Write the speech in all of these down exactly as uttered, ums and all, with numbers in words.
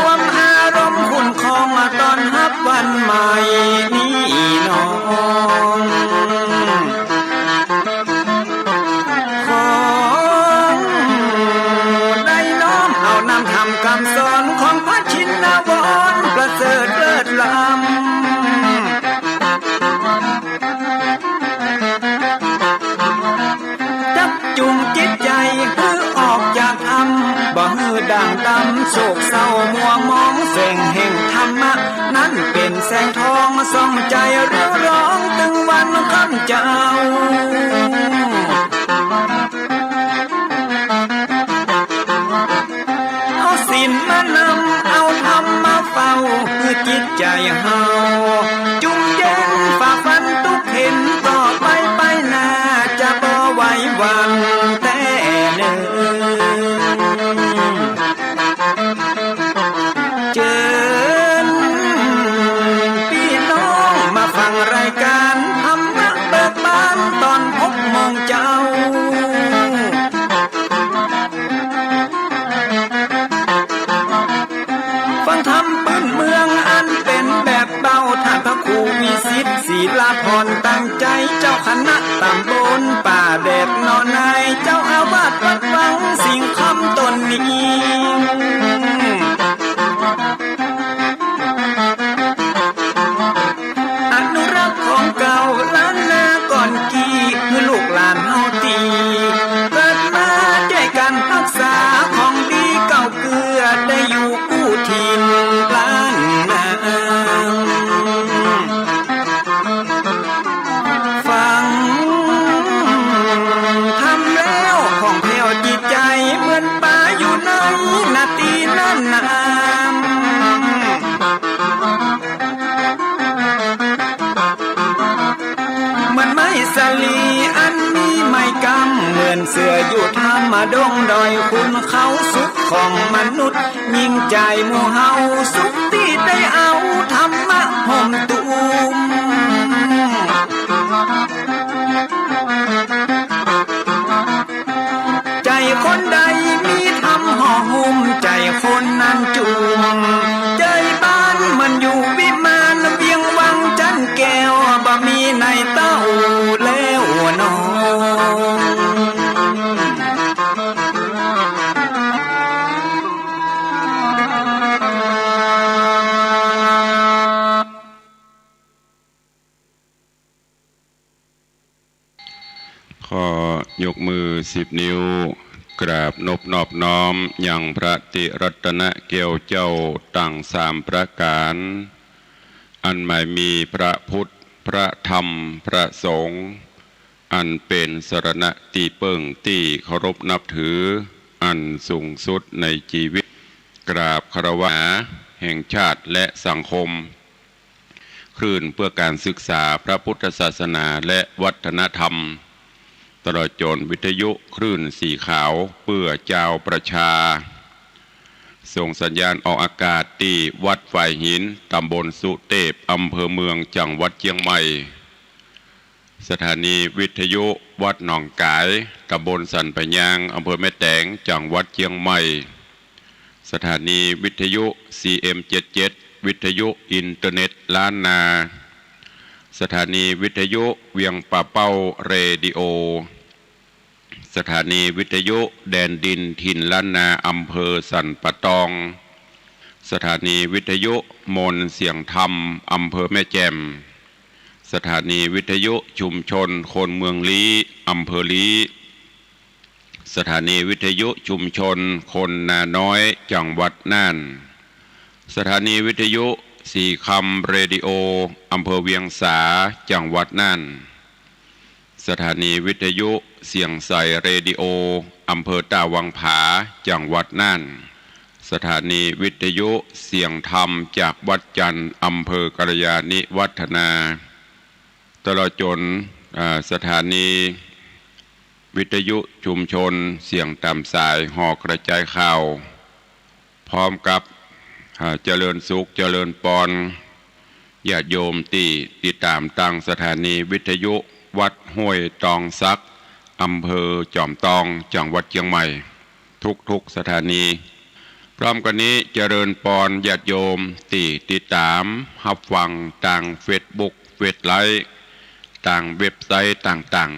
ความอารมณ์คุ้นครองมาต้อนฮับวันใหม่นี้น้อง ขอได้น้อมเอานำธรรมกำสอนของพระชินวรประเสริฐเลิศล้ำ จักจูงจิตใจ๋หื้อออกจากถ้ำ บ่หื้อด่างดำโศกเศร้ามัวหมอง แสงแห่งธรรมะนั้นเป๋นแสงทองส่องใจ๋เรืองรองตึงวันค่ำเจ๊า เอาศีลมานำ เอาธรรมมาเฝ้า หื้อจิตใจ๋เฮาจุ่มเย็นฝ่าฟันตุ๊กเข็ญ ต่อไปไปหน้าจะบ่ไหวหวั่นแต๊เน่อ เจิญปี้น้องมาฟังรายก๋านธรรมะเบิกบานต๋อนหกโมงเจ๊า ฟังธรรมปื้นเมืองอันเป๋นแบบเบา ท่านพระครูวิสิทธิ์ศิลาภรณ์ตั้งใจ๋ เจ้าคณะต๋ำบลป่าแดดหนองนาย เจ้าอาวาสวัดวังสิงห์คำต๋นนี้ อนุรักษ์ของเก่าล้านนาก่อนกี้ หื้อลูกหลานเฮาตี้เกิดมาจ้วยกั๋นฮักษาของดีเก่าเกื้อ ได้อยู่กู้ถิ่นล้านนา ฟังธรรมแล้วผ่องแผ้วจิตใจ๋ เหมือนป๋าอยู่ในนาตี้นั้นนา เหมือนไม้สาลีอันมีไม้กำ เหมือนเสืออยู่ถ้ำดงดอยขุนเขา สุขของมนุษย์ยิ่งใจ๋หมู่เฮา สุขตี้ได้เอาธรรมะห่มตุ้ม ใจ๋คนใดมีธรรมห่อหุ้ม ใจ๋คนนั้นจุ่ม ใจ๋บ้านเหมือนอยู่วิมาน เวียงวังจันแก้ว บ่มีในเต้าแล้วน้อง ขอยกมือสิบนิ้ว กราบนบนอบน้อมยังพระติรัตนแก้วเจ้าตังสามประก๋าน อันหมายมีพระพุทธ พระธรรม พระสงฆ์ อันเป๋นสรณะตี้เปิ้งตี้เคารพนับถือ อันสูงสุดในจีวิต กราบคารวะแห่งชาติและสังคม คลื่นเพื่อการศึกษาพระพุทธศาสนาและวัฒนธรรม ตลอดจ๋นวิทยุคลื่นสีขาวเพื่อจาวประชา ส่งสัญญาณออกอากาศตี้วัดฝายหิน ต๋ำบลสุเตพ อำเภอเมือง จังหวัดเจียงใหม่ สถานีวิทยุวัดหนองก๋าย ต๋ำบลสันป่ายยาง อำเภอแม่แตง จังหวัดเจียงใหม่ สถานีวิทยุ ซีเอ็มเจ็ดเจ็ด วิทยุอินเทอร์เน็ตล้านนา สถานีวิทยุเวียงป่าเป้าเรดิโอ สถานีวิทยุแดนดินถิ่นล้านนา อำเภอสันป่าตอง สถานีวิทยุมนต์เสียงธรรม อำเภอแม่แจ่ม สถานีวิทยุชุมชนคนเมืองลี้ อำเภอลี้ สถานีวิทยุชุมชนคนนาน้อย จังหวัดน่าน สถานีวิทยุสีคำเรดิโอ อำเภอเวียงสา จังหวัดน่าน สถานีวิทยุเสียงใสเรดิโอ อำเภอต้าวังผา จังหวัดน่าน สถานีวิทยุเสียงธรรมจากวัดจันทร์ อำเภอกัลยาณิวัฒนา ตลอดจ๋น อ่า สถานีวิทยุชุมชนเสียงต๋ามสายหอกระจายข่าว พร้อมกับ อ่า เจริญสุขเจริญปอน ญาติโยมตี้ติดต๋ามตางสถานีวิทยุวัดห้วยตองสัก อำเภอจอมตอง จังหวัดเจียงใหม่ ทุกๆ สถานี พร้อมกั๋นนี้เจริญปอนญาติโยมตี้ติดต๋ามฮับฟังตางเฟซบุ๊ก เฟซไลฟ์ ตางเว็บไซต์ต่าง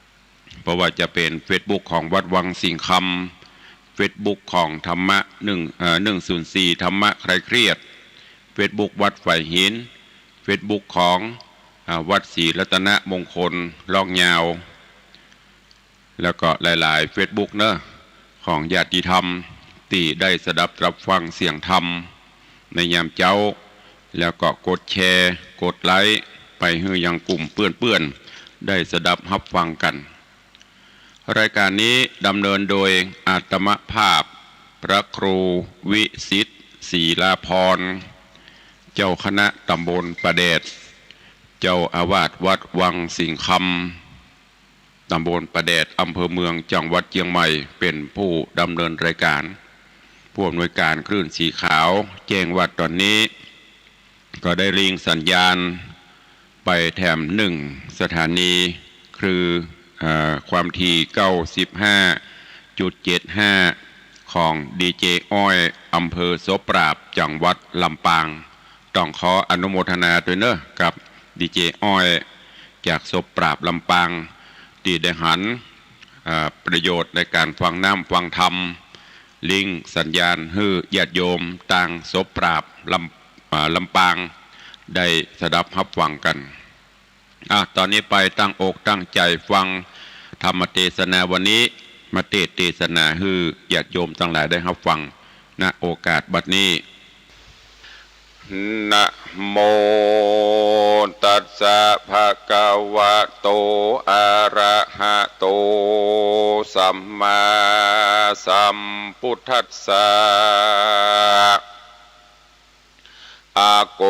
ๆ บ่ว่าจะเป๋นเฟซบุ๊กของวัดวังสิงห์คำ เฟซบุ๊กของธรรมะหนึ่ง เอ่อ หนึ่งศูนย์สี่ ธรรมะคลายเครียด เฟซบุ๊กวัดฝายหิน เฟซบุ๊กของ อ่า วัดศรีรัตนมงคล ลอกยาว แล้วก็หลายๆ เฟซบุ๊กเนาะ ของญาติธรรมตี้ได้สดับตรับฟังเสียงธรรมในยามเจ๊า แล้วก็กดแชร์ กดไลก์ไปหื้อยังกลุ่มเปื้อนๆ ได้สดับฮับฟังกั๋น รายก๋านนี้ดำเนินโดยอาตมาภาพพระครูวิสิทธิ์ ศรีลาภรณ์ เจ้าคณะตำบลป่าแดด เจ้าอาวาสวัดวังสิงห์คำ ตำบลป่าแดด อำเภอเมือง จังหวัดเจียงใหม่ เป๋นผู้ดำเนินรายก๋าน ผู้อำนวยก๋านคลื่นสีขาว แจ้งว่าต๋อนนี้ก็ได้ริ่งสัญญาณไปแถมหนึ่งสถานี คือ เอ่อ ความถี่ เก้าสิบห้าจุดเจ็ดห้า ของดีเจอ้อย อำเภอโสปราบ จังหวัดลำปาง ต้องขออนุโมทนาตวยเนาะ กับดีเจอ้อย จากโสปราบ ลำปาง ตี้ได้หัน อ่า ประโยชน์ในก๋านฟังน้ำฟังธรรม ริ่งสัญญาณหื้อญาติโยมตางโสปราบ ลำ อ่า ลำปาง ได้สดับฮับฟังกั๋น อ่ะ ต๋อนนี้ไปตั้งอกตั้งใจ๋ฟังธรรมเตสนาวันนี้ มาเตสน์เตสนาหื้อญาติโยมตังหลายได้ฮับฟัง ณ โอกาสบัดนี้ นะโม ตัสสะ ภะคะวะโต อะระหะโต สัมมาสัมพุทธัสสะ อะโก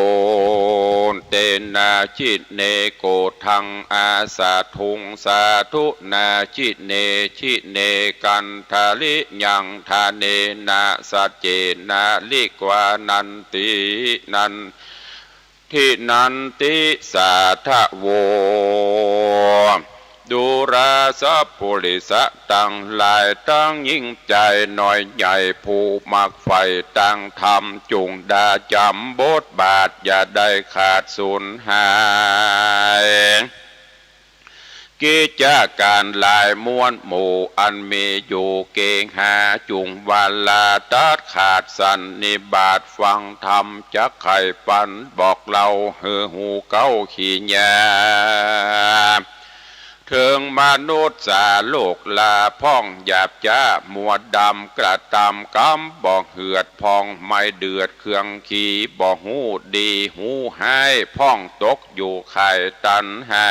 เตนะ จิเน โกฏัง อาสาธุง สาธุนา จิเน จิเน กันทะลิยัง ทะเนนะ สัจเจนะ ลิกวานันติ นัน ทินันติ สาธะโว ดูราสัพปุริสะตังหลาย ตังยิ่งใจ๋น้อยใหญ่ ผู้มักใฝ่ตางธรรม จุ่งดาจ๋ำบทบาท อย่าได้ขาดสูญหาย กิจก๋านหลายมวลหมู่ อันมีอยู่เกหา จุ่งวาลาตัดขาดสันนิบาต ฟังธรรมจักไขปัน บอกเล่าหื้อฮู้เข้าขีญา เถิงมนุษย์สาโลกลาพ่อง หยาบจ๊ามัวดำ กระตำกรรมบ่เหือดพ่อง ไม่เดือดเครื่องขี บ่ฮู้ดีฮู้ฮ้าย พ่องตกอยู่ข่ายตัณหา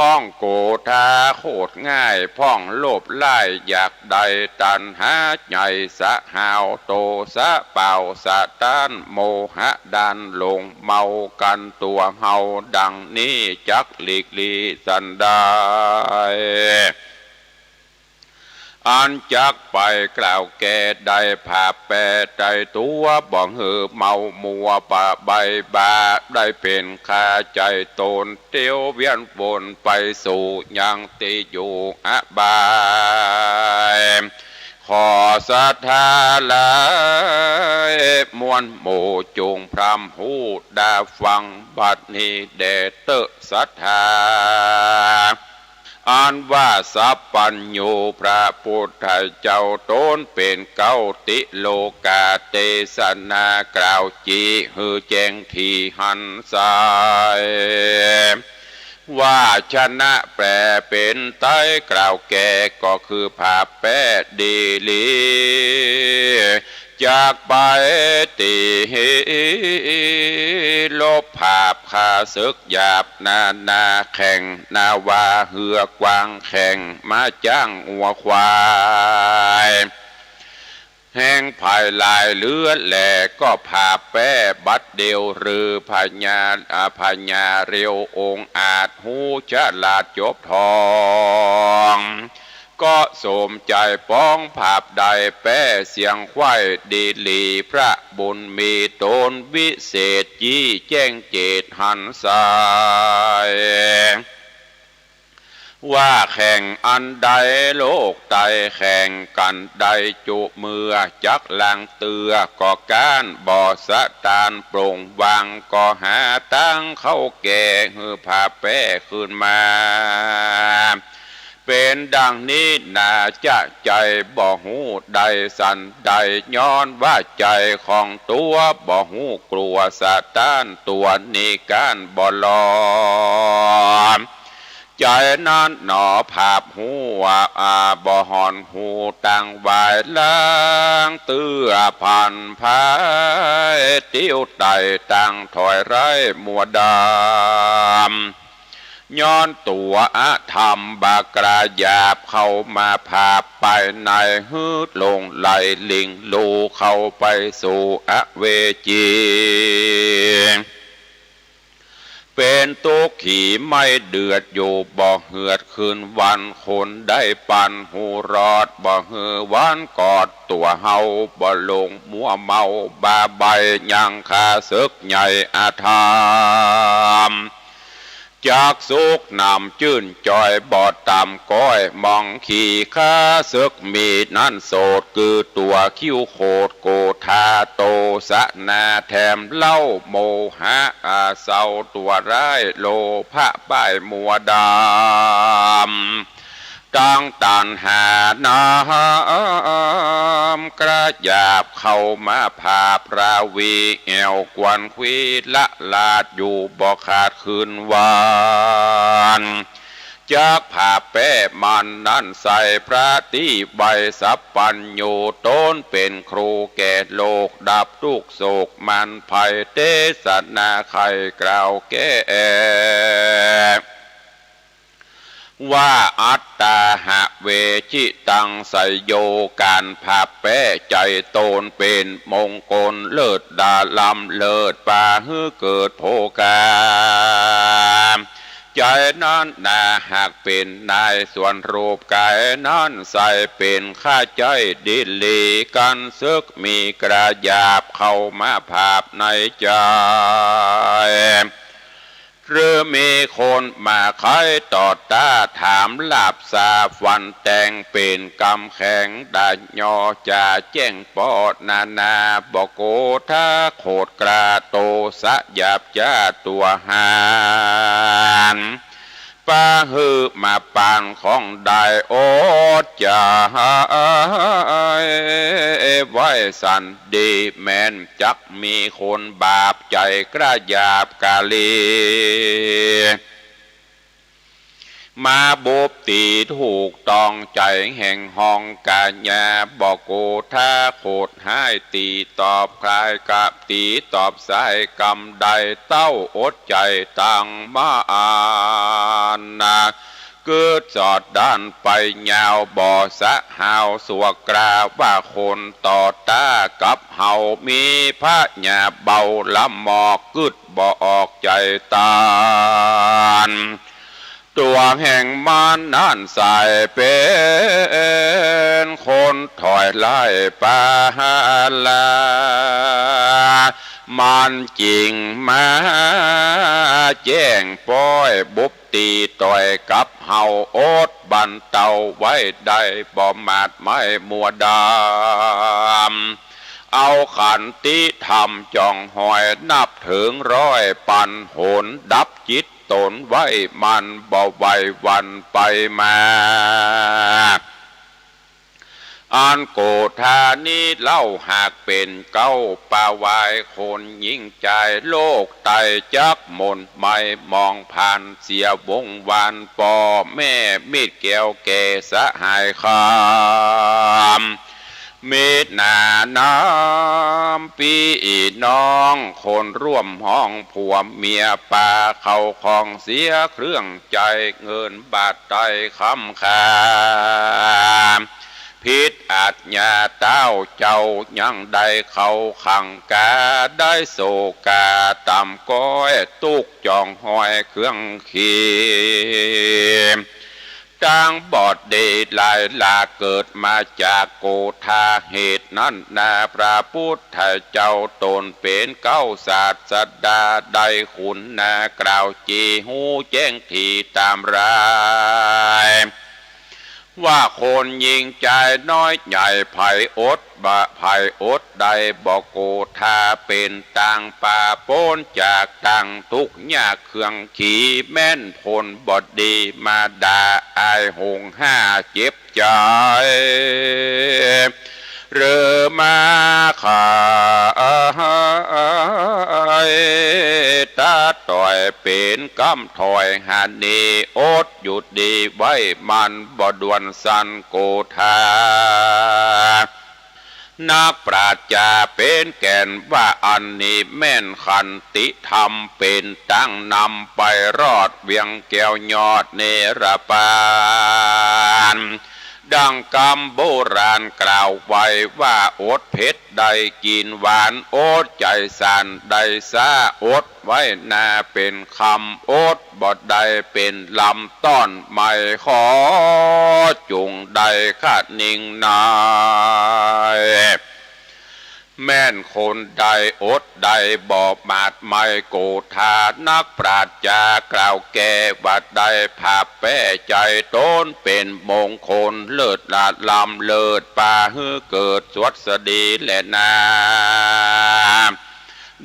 พ่องโกธาโคตรง่าย พ่องโลภร้ายอยากได้ ตัณหาใหญ่สะห้าว โตสะเป่าสะต้าน โมหะด้านหลง เมากั๋นตั๋วเฮา ดังนี้จักหลีกหลีสันใด อันจักไปกล่าวแก่ได้ ผาบแปรไตตั๋ว บ่หื้อเมามัวปะใบบ่า ได้เป๋นข้าใจ๋ต๋น เตียวเวียนวนไปสู่ยังตี้อยู่อบาย ขอศรัทธาหลายมวลหมู่ จุ่งพร่ำฮู้ดาฟังบัดนี้แด่เต๊อะศรัทธา อันว่าสัพพัญญูพระปุทธเจ้าต๋นเป๋นเก๊าติโลกา เตสนากล่าวจีหื้อแจ้งถี่หันใส วาชนะแปลเป๋นไตยกล่าวแก่ก็คือผาบแปรดีหลี จากไปตี้ลบผาบข้าศึกหยาบนานาแข่ง นาวาเฮือกว้างแข่ง ม้าจ๊างงัวควาย แฮงภายหลายเหลือแล ก็ผาบแปรบัดเดียว หรือพญา อ่า พญาเร็วองอาจ ฮู้ฉลาดจบทอง ก็สมใจ๋ปองผาบได้แปรเสียงไขว้ดีหลี พระบุญมีต๋นวิเศษจี้แจ้งเจตหันใส ว่าแข่งอันใดโลกไตแข่งกั๋นได้จุเมื่อ จักลังเตื้อก็ก๊านบ่สะตาน โปร่งวางก็หาตางเข้าแก่ หื้อผ่าแป๊คืนมา เป๋นดังนี้นา จะใจ๋บ่ฮู้ได้สันใด ย้อนว่าใจ๋ของตั๋วบ่ฮู้กลัว สะตานตั๋วนี้ก๊านบ่ลอม ใจ๋นั้นหนอผาบหัว อา บ่หอนหูตังวาย ลังเตื้อผันผาย ติ้วไต่ตังถอยไร้มัวดำ ย้อนตั๋วอธรรมบ่ากล้าหยาบ เข้ามาผาบไปใน หื้อหลงไหลหลิงลู่เข้าไปสู่อเวจี เป๋นตุ๊กขีไม่เดือดอยู่บ่เหือดคืนวัน คนได้ปันหูรอดบ่หื้อวันกอดตั๋วเฮา บ่หลงมัวเมาบ้าใบ้ ยังข้าศึกใหญ่อธรรม จักสุขหนำจื้นจอยบ่ต่ำก้อย มองขี่ข้าศึกมีนั้นโสด กือตั๋วคิ้วโขด โกธา โตสะนาแถมเล่า โมหะ อา เศร้าตั๋วร้าย โลภะป้ายมัวดำ ตังตัณหานำกล้าหยาบ เข้ามาผาบราวี แอ่วกวนควีละลาดอยู่บ่ขาดคืนวัน จักผาบแป๊มันนั้นใส่ พระตี้ไวสัพพัญญู ต๋นเป๋นครูแก่โลก ดับตุ๊กข์โศกมันภัย เตสนาไขกล่าวแก้ ว่าอัตตาหะเวชิตังไสโย ก๋านผาบแป๊ใจ๋ต๋นเป๋นมงคล เลิศดาล้ำเลิศ ปาหื้อเกิดโภคา ใจ๋นั้นนาหากเป๋นนาย ส่วนรูปก๋ายนั้นใส่ เป๋นข้าใจ๊ดีหลี กั๋นศึกมีกล้าหยาบ เข้ามาผาบในใจ๋ หรือมีคนมาไขต่อต้า ถามหลาบสาฟันแตง เป๋นกำแข็งดาญอ จ่าแจ้งป้อนานา บ่โกธาโขดกล้า โตสะหยาบจ้าตั๋วหาน ปาหื้อมาปานของได้อดจ๋า ไว้สันดีแม้น จักมีคนบาปใจ๋กล้าหยาบกาลี มาบุบตี๋ถูกต้องใจ๋แห่งห้องก๋ายา บ่โกธาโขดฮ้าย ตี๋ตอบคลายกับตี๋ตอบสาย กำได้เต้าอดใจ๋ตังมาอานา กึ๊ดสอดด้านไปยาว บ่สะหาวสัวกรา ว่าคนต่อต้ากับเฮา มีพญาเบาละหมอก กึ๊ดบ่ออกใจ๋ตาน ตั๋วแห่งมันนั้นใส่เป๋นคนถอยไล่ปาหาลา มันจึงมาแจ้งป้อยบุบ ตี๋ต่อยกับเฮา อดบันเตาไว้ได้ บ่หมาดไม้มัวดำ เอาขันติธรรมจ่องหอย นับเถิงร้อยปันหน ดับจิตต๋นไว้ มันบ่ไหวหวั่นไปมา อันโกธานี้เล่าหากเป๋นเก๊า ปาวายคนหญิงจาย โลกไตจักหม่นไหม้หมองพานเสียวงวาน ป้อแม่มิตรแก้วแก่สหายคำ มิตรหน้าน้ำปี้น้อง คนร่วมห้องผัวเมีย ปาเข้าของเสียเครื่องใจ๊ เงินบาทไต้คำคา ผิดอาจญาเต้าเจ้า ยังได้เข้าขังกา ได้โศกาต่ำก้อย ตุ๊กข์จ่องหอยเครื่องขี ตังบ่ดีหลายหลาก เกิดมาจากโกธา เหตุนั้นนาพระปุทธเจ้า ตนเป๋นเก๊าศาสดา ได้คุณนากล่าวจี๋ ฮู้แจ้งถี่ต๋ามราย ว่าคนยิ่งจายน้อยใหญ่ ใผอดบ่ ใผอดได้บ่โกธา เป๋นตางปาป๊นจากตางตุ๊กข์ยากเคืองขี แม่นผลบ่ดีมาด่าอายหงห้าเจ็บใจ๋ หรือมาขาย ตาต่อยเป๋นกำถ้อยหานี อดอยู่ดีไว้มันบ่ด่วนสันโกธา นักปราชญ์จาเป๋นแก่นว่า อันนี้แม่นขันติธรรม เป๋นตางนำไปรอดเวียงแก้วยอดเนรปาน ดังกำโบราณกล่าวไว้ว่า อดเผ็ดได้กิ๋นหวาน อดใจ๋สันได้ซ้า อดไว้นาเป๋นคำ อดบ่ได้เป๋นลำ ต้อนไม้ขอจุ่งได้คะนิงนาย แม่นคนใดอดได้บ่หมาดไมโกธา นักปราชญ์จากล่าวแก้ว่า ได้ผาบแป้ใจ๋ต๋นเป๋นมงคล เลิศละล้ำเลิศปาหื้อเกิดสวัสดีแลนา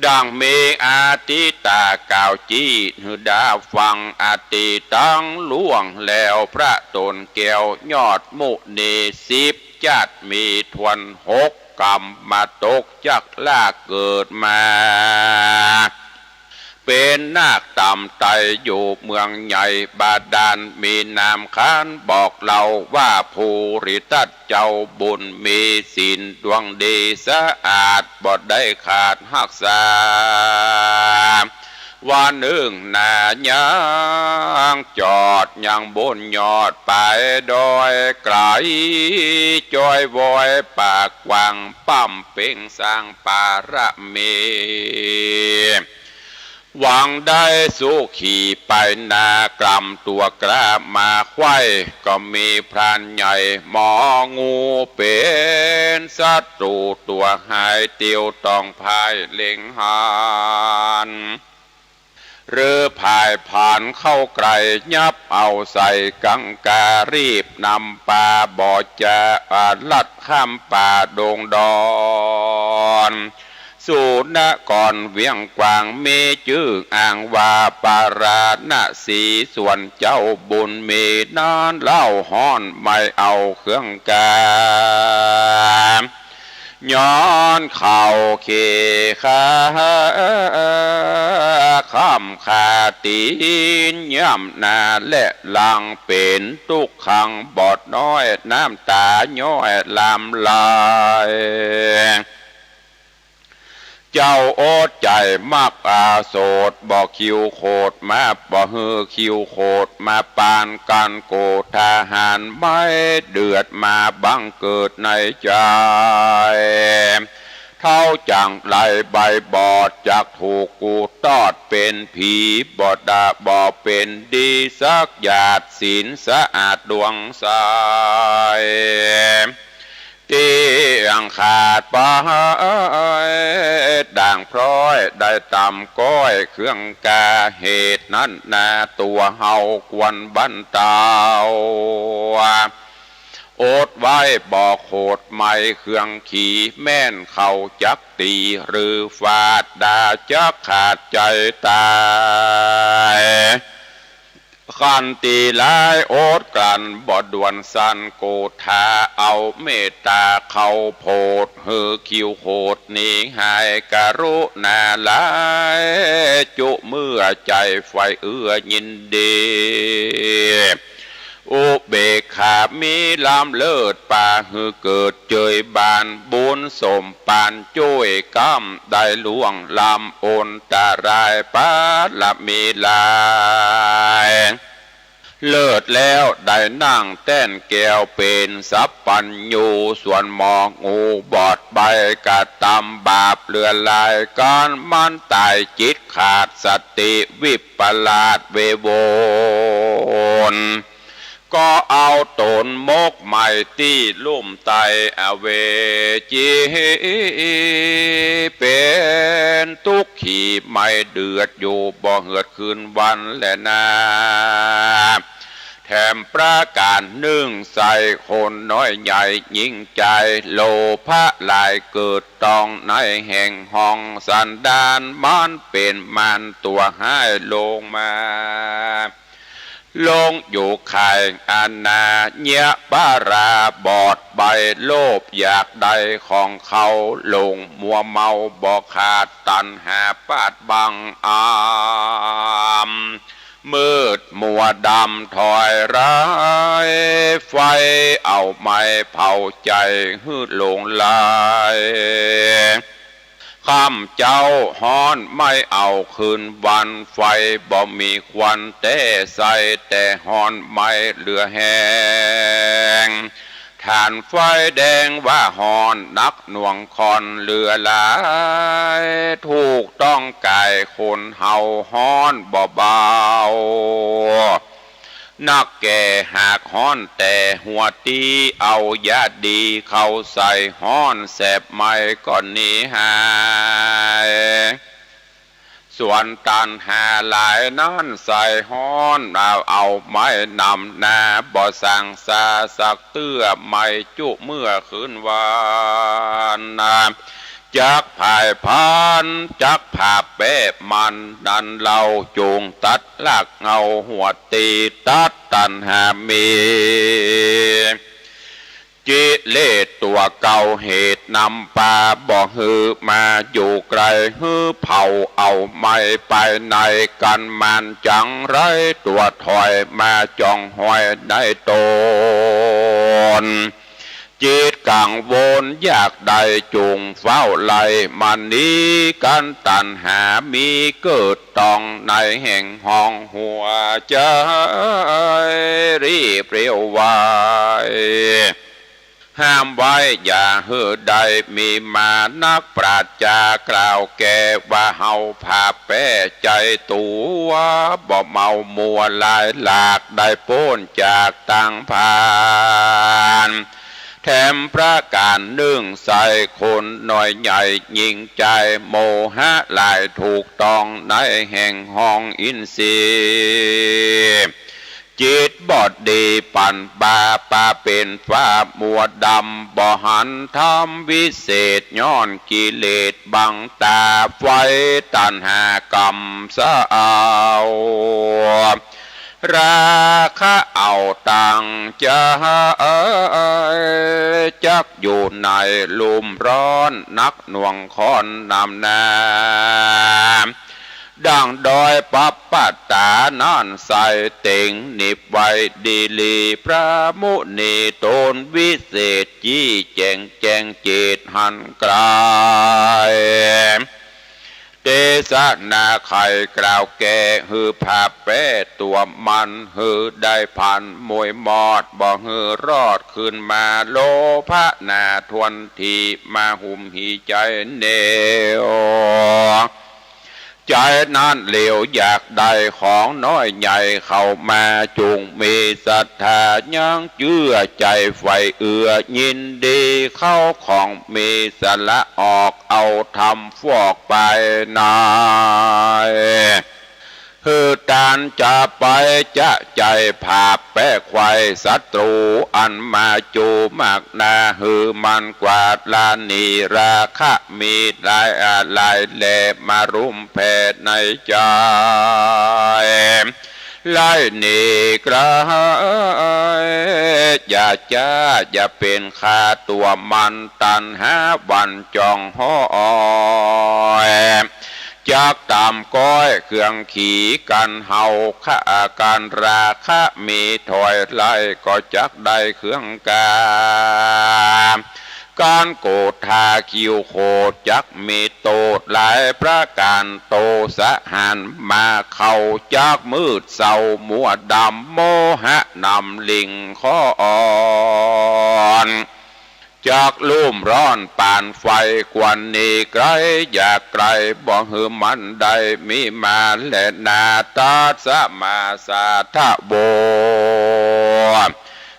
ดังมีอติตากล่าวจี้หื้อดาฟัง อติตังล่วงแล้วพระต๋นแก้วยอดมุนี สิบจ๊าดมีถ้วน หกกำมาตกจักลากเกิดมา เป๋นนาคต่ำไต้อยู่เมืองใหญ่บาดาล มีนามขานบอกเล่าว่า ภูริทัต เจ้าบุญมีศีลดวงดีสะอาด บ่ได้ขาดฮักษา วันนึ่งนายังจอดยังบนยอดปายดอยไก๋ จ้อยวอยปากกว้างป้ำเป๊งสร้างปารมี หวังได้สุขีไปนา กล่ำตั๋วกล้ามาไขว้ ก็มีพรานใหญ่หมองู เป๋นศัตรูตั๋วฮ้าย เตียวต้องพ่ายเล็งหัน หรือพ่ายผ่านเข้าใก้ ยับเอาใส่กังกา รีบนำปา บ่จะอาลัดข้ามป่าดงดอน สู่นครเวียงกวาง มีจื้ออ้างว่าปาราณสี ส่วนเจ้าบุญมีนั้นเล่าฮ้อนไม่เอาเครื่องกา ย้อนเข้าเคขา ค้ำคาตี๋นย่ำหน้าและหลัง เป๋นตุ๊กขังบอดน้อย น้ำต๋าย้อยลำไหล เจ้าอดใจ๋มักอาโสด บ่คิวโขดมา บ่หื้อคิวโขดมาปานกั๋น โกธาหารไม่เดือดมาบังเกิดในใจ๋ เท้าจั่งไรใบบอด จักถูกกูตอดเป๋นผี บ่ดาบ่เป๋นดีสักหยาด ศีลสะอาดดวงใส เตี้ยงขาดไป ด่างพร้อยได้ต่ำก้อยเครื่องกา เหตุนั้นนาตั๋วเฮาควรบั้นเตา อดไว้บ่โขดไม้เครื่องขี แม่นเขาจักตี๋หรือฟาด ด่าจักขาดใจ๋ต๋าย ขันติหลายอดกลั้นบ่ด่วนสัน โกธาเอาเมตต๋าเข้าโผด หื้อคิวโขดหนีหาย กรุณาหลายจุเมื่อใจ๋ใฝ่เอื้อยินดี อุเบกขามีล้ำเลิศปา หื้อเกิดเจยบาน บุญสมปานจ้วยกำ ได้ล่วงล้ำอันตราย ปารมีหลายเลิศแล้ว ได้นั่งแต้นแก้วเป๋นสัพพัญญู ส่วนหมองูบอดใบกระตำบาปเหลือหลาย ก๋านมันต๋ายจิตขาดสติ วิปลาสเววน ก็เอาต๋นหมกไหม้ตี้ลุ่มใต้อเวจี เป๋นตุ๊กขีไหม้เดือดอยู่บ่เหือดคืนวันแลนา แถมประก๋านนึ่งใส่คนน้อยใหญ่ยิ่งใจ๋ โลภะหลายเกิดตองในแห่งห้องสันดาน มันเป๋นมารตั๋วฮ้ายลงมา ลงอยู่ข่ายอนาเยียะปาราบอด ใบ้โลภอยากได้ของเขา หลงมัวเมาบ่ขาด ตัณหาปาดบังอำ มืดมัวดำถอยร้าย ไฟเอาไหม้เผาใจ๋หื้อหลงไหล ค่ำเจ๊าฮ้อนไหม้เอาคืนวัน ไฟบ่มีควันแต๊ใส่ แต่ฮ้อนไหม้เหลือแฮง ถ่านไฟแดงว่าฮ้อนนักหน่วงค่อนเหลือหลาย ถูกต้องก๋ายคนเฮาฮ้อนบ่เบา นักแก่หากฮ้อนแต่หัวตี้ เอายาดีเข้าใส่ฮ้อนแสบไหม้ก็หนีหาย ส่วนตัณหาหลายนั้นใส่ฮ้อน เอา เอาไหม้นำหน้า บ่สั่งซาสักเตื้อ ไหม้จุเมื่อคืนวันนา จักผายพาน จักผาแป๊มันนั้นเล่า จุ่งตัดรากเหง้าหัวตี้ ตัดตัณหามี กิเลสตั๋วเก่าเหตุนำปา บ่หื้อมาอยู่ใก้ หื้อเผาเอาไหม้ไปใน กั๋นมานจั๋งไรตั๋วถอยมาจ่องฮอยในต๋น จิตกังวลอยากได้จุ่งเฝ้าไล่ มาหนีกั๋นตัณหามีเกิดตองในแห่งห้องหัวใจ๋ รีบเร็วไว ห้ามไว้อย่าหื้อได้มีมา นักปราชญ์กล่าวแก่ว่า เฮาผาแป๊ใจ๋ตั๋ว บ่เมามัวหลายหลาก ได้ป๊นจากตังพาน แถมประก๋านนึ่งใส่คนน้อยใหญ่ยิ่งใจ๋ โมหะหลายถูกต้องในแห่งห้องอินทรีย์ จิตบอดดีปั่นปา ปาเป๋นฟ้ามัวดำ บ่หันธรรมวิเศษ ย้อนกิเลสบังต๋า ไฟตัณหากำเศร้า ราคะเอาตังใจ๋ จักอยู่ในลุ่มร้อน หนักหน่วงค่อนนำหน้า ดั่งดอยปัปปะตานั้นใส่เต็งหนิบไว้ดีหลี พระมุนีต๋นวิเศษ จี้แจ๋งแจ้งเจตหันไกล เตสนาใค่กล่าวแก่ หื้อผาแป๊ตั๋วมัน หื้อได้ผันมวยมอด บ่หื้อรอดคืนมา โลภะหนาถ้วนตี้ มาหุ้มหีใจ๋เหนียว ใจ๋นั้นเหลียวอยากได้ของน้อยใหญ่เข้ามา จุ่งมีศรัทธายังเจื้อใจ๋ใฝ่เอื้อ ยินดีเข้าของมี สละออกเอาธรรมฟอกไปใน หื้อตานจะไปจะใจ๋ผาแป๊ไขว่ศัตรู๋ อันมาจูมากหนา หื้อมันกวาดละหนี ราคะมีหลายอาหลายแล มารุมแผ่ในใจ๋ ไล่หนีไกล อย่าจ้าอย่าเป๋นข้าตั๋วมัน ตัณหาหวั่นจ่องฮ้อย จักต๋ามก้อยเครื่องขีกั๋นเฮา ข้ากั๋นราคะมีถอยไล่ ก็จักได้เครื่องกา ก๋านโกธาคิวโขด จักมีโต้ษหลายประก๋าน โตสะหันมาเข้า จักมืดเศร้ามัวดำ โมหะนำลิ่งค่อน จักลุ่มร้อนปานไฟ ควรหนีไกลอย่าใก้ บ่หื้อมันได้มีมาแลนา ตัสมาสาทะโว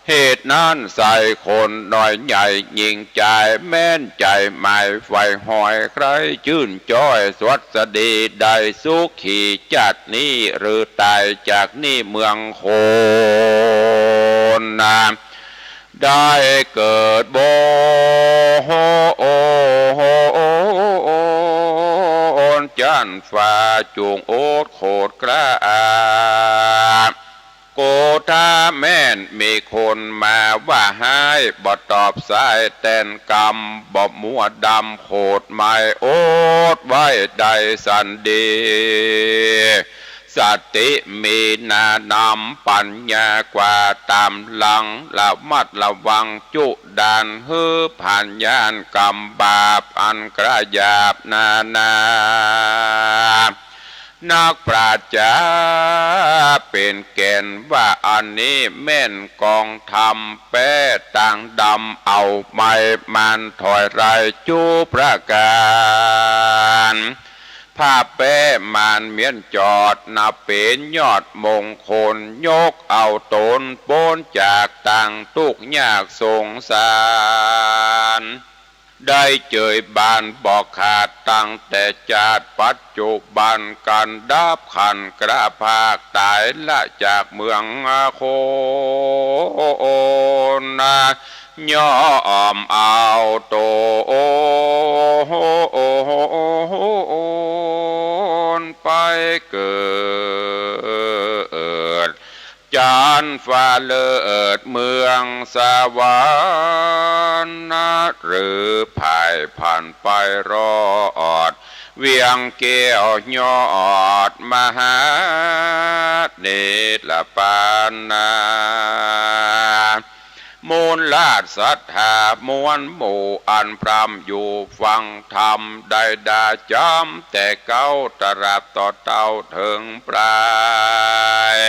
เหตุนั้นใส่คนน้อยใหญ่ยิ่งใจ๋ แม้นใจ๋หมายใฝ่หอย ใคร่จื้นจ้อยสวัสดี ได้สุขีจาตินี้ หรือต๋ายจากนี้เมืองคนนา ได้เกิดบนจั๊นฟ้า จุ่งอดโขดเกล้า โกธาแม้นมีคนมาว่าฮ้าย บ่ตอบสายแตนกำ บ่มัวดำโขดหมาย อดไว้ได้สันดี สติมีหนานำ ปัญญากว่าต๋ามหลัง ระมัดระวังจุด่าน หื้อผ่านย้านกรรมบาป อันกระหยาบหนานา นักปราชญ์จ๋าเป๋นแก่นว่า อันนี้แม่นกองธรรม แป๊ต่างดำเอาไม้ มานถอยไล่จุประก๋าน ผ้าแป๊มานเมี้ยนจอด นับเป๋นยอดมงคล ยกเอาต๋นป๊นจากตางตุ๊กข์ยากสงสาร ได้เจยบานบ่ขาด ตั้งแต่จาติปัจจุบัน กันดับขันกระพาก ต๋ายละจากเมืองคนนา ย่อมเอาต๋นไปเกิด จั๊นฟ้าเลิศเมืองสวรรค์ หรือผายผ่านไปรอด เวียงแก้วยอดมหาเนตรปานนา มูลราชศรัทธามวลหมู่ อันพร่ำอยู่ฟังธรรม ได้ด่าจ๋ำแต่เก๊า ตราบต่อเต้าเถิงปลาย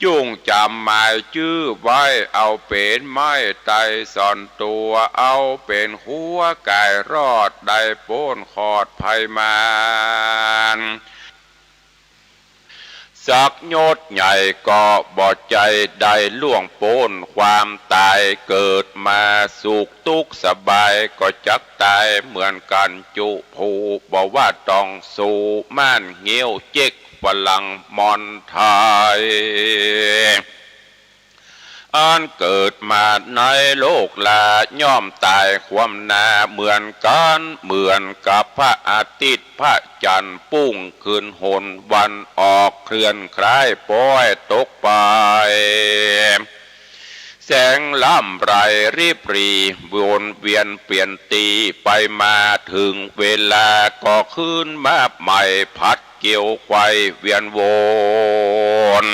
จุ่งจ๋ำหมายจื้อไว้ เอาเป๋นไม้ไตรส่อนตั๋ว เอาเป๋นหัวก๋ายรอด ได้ป๊นขอดภัยมาร สักยศใหญ่ก็บ่ใจ้ได้ล่วงป๊นความต๋าย เกิดมาสุขตุ๊กข์สบายก็จักต๋ายเหมือนกั๋นจุผู้ บ่ว่าต้องสู้ม่านเงี้ยวเจ๊กฝรั่งมอนไทย อันเกิดมาในโลกลา ย่อมต๋ายคว่ำหน้าเหมือนกั๋น เหมือนกับพระอาทิตย์พระจันทร์ ปุ้งขึ้นหนวันออก เคลื่อนคล้ายป๊อยตกไป แสงลำไรริบหรี่ วนเวียนเปลี่ยนตี้ ไปมาเถิงเวลาก็คืนมาใหม่ ผัดเกวียวไขว่เวียนวน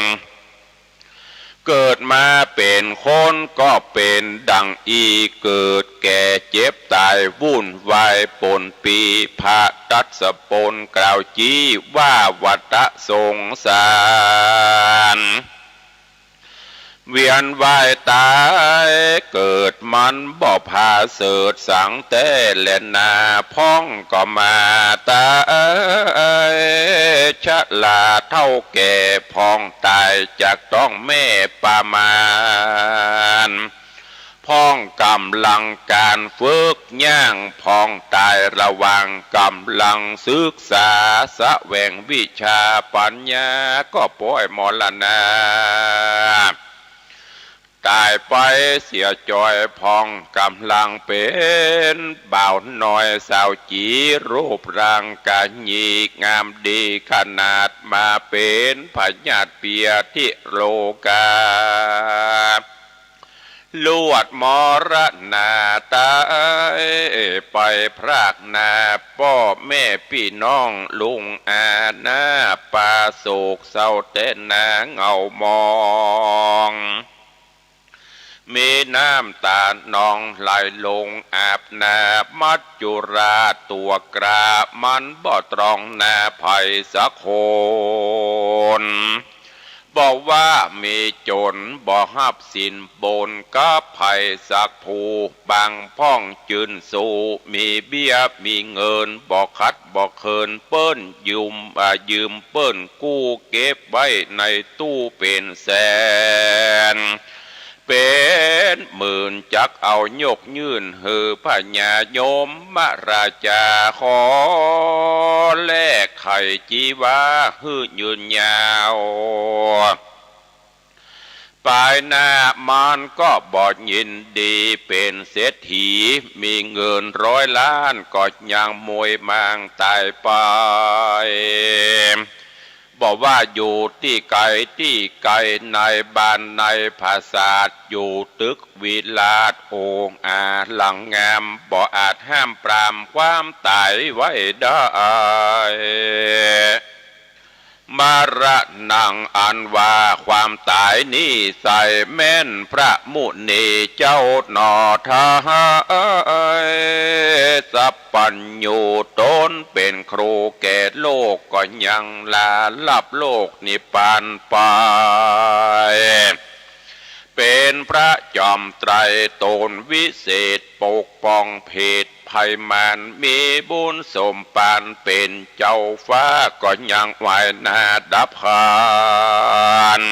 เกิดมาเป๋นคนก็เป๋นดั่งอี้ เกิดแก่เจ็บต๋ายวุ่นวายปนปี้ พระทศพลกล่าวจี๊ว่าวัฏสงสาร เวียนว่ายต๋ายเกิดมันบ่ผาเสริฐสังแต๊แลนา พ่องก็มาต๋ายชราเฒ่าแก่ พ่องต๋ายจากต๊องแม่ปามาร พ่องก๋ำลังก๋านฝึกย่าง พ่องต๋ายระหว่างก๋ำลังศึกษา แสวงวิชาปัญญาก็ป้อยมรณา ต๋ายไปเสียจ้อย พ่องก๋ำลังเป๋นบ่าวน้อยสาวจี๋ รูปร่างกะหยี่งามดีขนาด มาเป๋นพยาธิเปียธิโรคา ลวดมรณาต๋ายไปพรากหน้า ป้อแม่ปี้น้องลุงอา หน้าปาโศกเศร้าแต๊นาเหงามอง มีน้ำต๋านองไหลลงอาบหน้า มัจจุราชตั๋วกล้า มันบ่ตรองหน้าใผสักคน บ่ว่ามีจ๋นบ่ฮับสินบนกับใผสักผู้ บางพ่องจื้นสู้ มีเบี้ยมีเงิน บ่ขัดบ่เขินเปิ้น ยืม อ่า ยืมเปิ้นกู้ เก็บไว้ในตู้เป๋นแสน เป๋นหมื่นจักเอายกยื่นหื้อพญายมราชา ขอแลกไข่จีวาหื้อยืนยาว ปายหน้ามันก็บ่ยินดีเป๋นเศรษฐี มีเงินร้อยล้านก็ยังมวยหมางต๋ายไป บ่ว่าอยู่ตี้ไก๋ตี้ไก๋ ในบ้านในผาสาท อยู่ตึกวิลาศองอาลังงาม บ่อาจห้ามปรามความต๋ายไว้ได้ มรณัง อันว่าความต๋ายนี้ใส่แม่นพระมุนีเจ้าหนอไท้ สัพพัญญู ต๋นเป๋นครูแก่โลก ก็ยังลาลับโลกนิพพานไป เป๋นพระจอมไตร ต๋นวิเศษปกป้องเพศภัยมาร มีบุญสมปานเป๋นเจ้าฟ้า ก็ยังไหว้หน้าดับขัน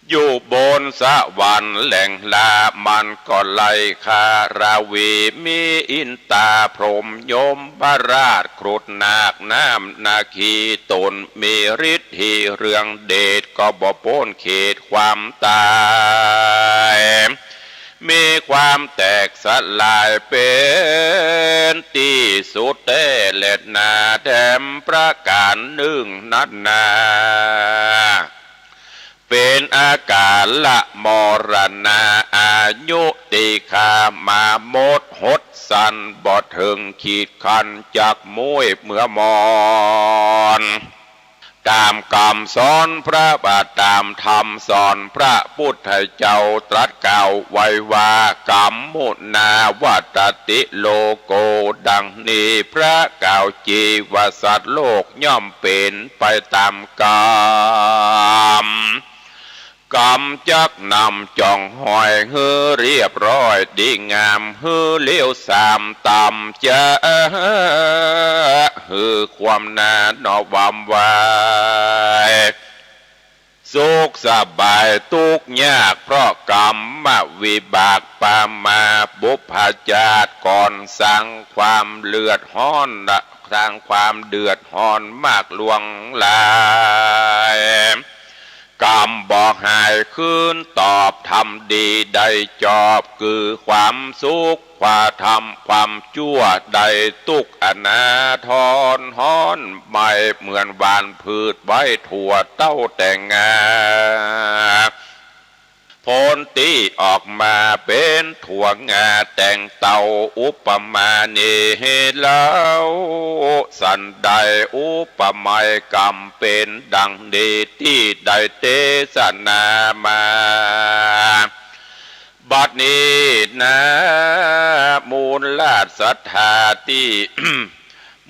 อยู่บนสวรรค์แหล่งลามันก็ไล่คาราวี มีอินตาพรหมยมราชครุฑนาคน้ำนาคี ต๋นมีฤทธีเรืองเดช ก็บ่ป๊นเขตความต๋าย มีความแตกสลายเป๋นตี้สุดแต๊แลนา แถมประก๋านนึ่งนั้นนา เป๋นอาก๋าระมรณา อายุตี้ข้ามาหมดหดสั้น บ่เถิงขีดขั้นจักมุ้ยเมื่อมอน ต๋ามกำสอนพระบาท ต๋ามธรรมสอนพระปุทธเจ้าตรัสกล่าวไว้ว่า กัมมุนาวัตติโลโก ดังนี้พระกล่าวจีว่าสัตว์โลกย่อมเป๋นไปต๋ามกำ กำจักนำจ่องหอยหื้อเรียบร้อยดีงาม หื้อเลี้ยวสามต๋ามจะ หื้อความหน้าหนอหวามไว สุขสบายตุ๊กข์ยากเพราะกรรมวิบากปามา บุพชาติก่อนสร้างความเดือดฮ้อน สร้างความเดือดฮ้อนมากหลวงหลาย กรรมบ่หายคืนตอบ ทำดีได้จอบ คือความสุข ความธรรม ความจั่วได้ตุ๊กข์ อนาทรฮ้อนไหม้ เหมือนหว่านพืชไว้ทั่วเต้าแต่งงา ผลตี้ออกมาเป๋นถั่วงาแต่งเต้า อุปมานี้เล่า สันใดอุปไมยกรรมเป๋นดังนี้ตี้ได้เตสนามา บัดนี้นา มูลราชศรัทธาตี้